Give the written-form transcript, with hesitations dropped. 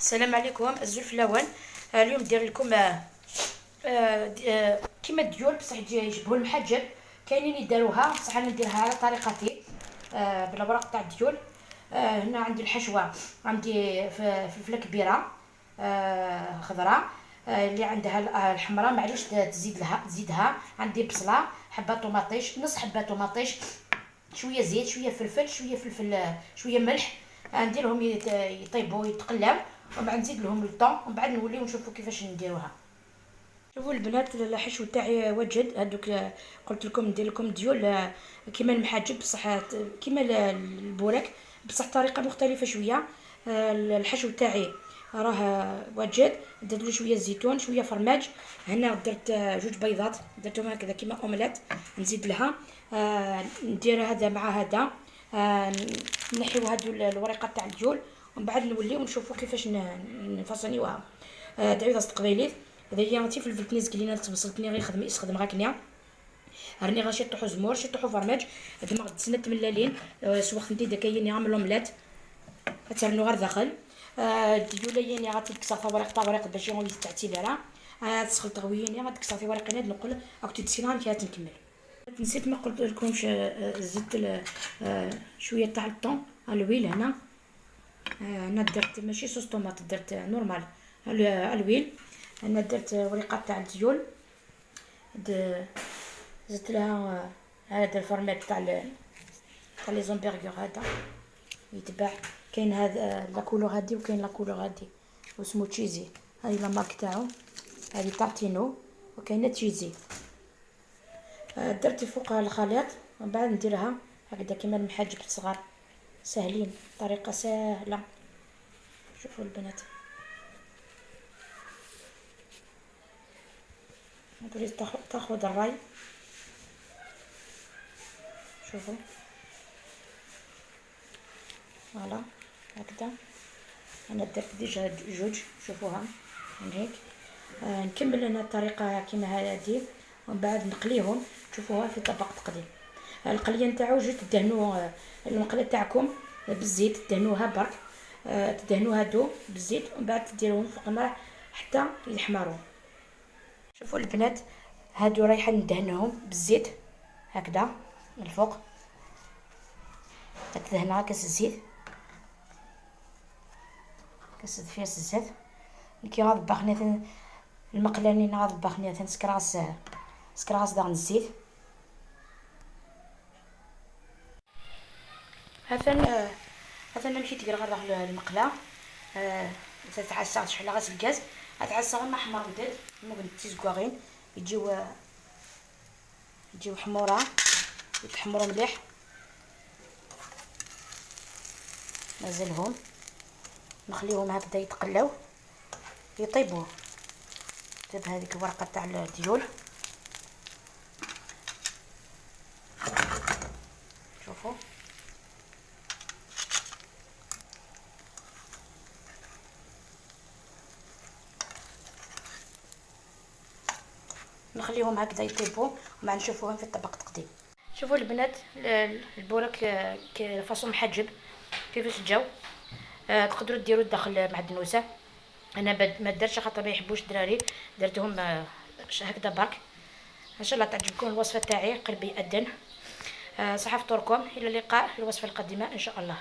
السلام عليكم الزلف الاول. اليوم ندير لكم كيما الديول بصح يشبهوا المحجب. كاينين يداروها بصح انا نديرها على طريقتي بالورق تاع الديول. هنا عندي الحشوه، عندي فلفله كبيرة خضراء، اللي عندها الحمراء معليش تزيد لها تزيدها. عندي بصله، حبه طوماطيش، نص حبه طوماطيش، شوية زيت، شوية فلفل، شوية فلفل، شوية ملح. نديرهم يطيبوا يتقلاو ومن بعد نزيد لهم ال thon ومن بعد نوليو نشوفوا كيفاش نديروها. شوفوا البنات الحشو تاعي وجد. هذوك قلت لكم ندير لكم ديول كيما المحاجب بصح كيما البوراك بصح طريقه مختلفة شوية. الحشو تاعي راه واجد. درت له شوية زيتون، شوية فرماج. هنا درت جوج بيضات درتهم هكذا كيما اومليت. نزيد لها ندير هذا مع هذا، نحيو هادو الورقة تاع الديول ومن بعد نوليو نشوفو كيفاش نفاصونيوها. دعيوه تقبيليت هذا هي انتي في الفلتنيز كلينا تبصلتني غير خدمي يخدم غاكنيا راني غاشي طحو زمور شي طحو فرماج دماغ تسنت ملالين سوخت نتي داكاين عامل اومليت ترنو غير داخل. الديوله يعني غادي تكسر ورق طوريق باش يغوي تعتي راه تسخل تغويني غادي تكسر في ورقين نقول راك تسيران كي تنكمل. نسيت ما قلت لكمش، زدت شوية تاع ال thon l'huile. هنا انا درت ماشي sauce tomate، درت normal l'huile. انا درت ورقة تاع الديول، زدت لها هذا الفرماج تاع les hamburgers هذا يتباع. كاين هذا la couleur هادي وكاين la couleur هادي واسمو cheesy، هذه la marque تاعو، هذه تاع تينو وكاينه cheesy. درت فوقها الخليط ومن بعد نديرها هكذا كيما المحاجب الصغار، ساهلين، طريقه سهلة. شوفوا البنات تريد تاخذ الراي. شوفوا voilà هكذا. انا درت déjà جوج، شوفوها من هيك. نكمل انا الطريقة كيما هذه ومن بعد نقليهم. تشوفوها في طبق تقديم. القليه نتاعو juste تدهنوا المقله تاعكم بالزيت، تدهنوها برك، تدهنوها دو بالزيت ومن بعد تديروهم فوق النار حتى يحمروا. شوفوا البنات هادو رايحة ندهنهم بالزيت هكذا من الفوق، تدهنها كاس الزيت، كاس فيها الزيت. كي غاطبخني المقله اللي غاطبخني تنسكراس سكراس داغ الزيت. هذا نمشي تقرا غير المقله. تتعسى شحال غاس الغاز اتعسى غير ما حمر ندير ممكن تيزكواغين يجيو حموره يتحمروا مليح. نزلهم نخليهم هكذا يتقلاو يطيبوا. طيب هذيك الورقة تاع الديول. شوفوا نخليهم هكذا يطيبوا ومع نشوفوهم في الطبق التقديم. شوفوا البنات البوراك façon محجب كيفاش جاو. تقدروا ديروا الداخل معدنوسه. انا ما درتش خاطر ما يحبوش الدراري، درتهم هكذا برك. ان شاء الله تعجبكم الوصفة تاعي. قلبي يأذن. صحة فطوركم، الى اللقاء في الوصفة القادمة ان شاء الله.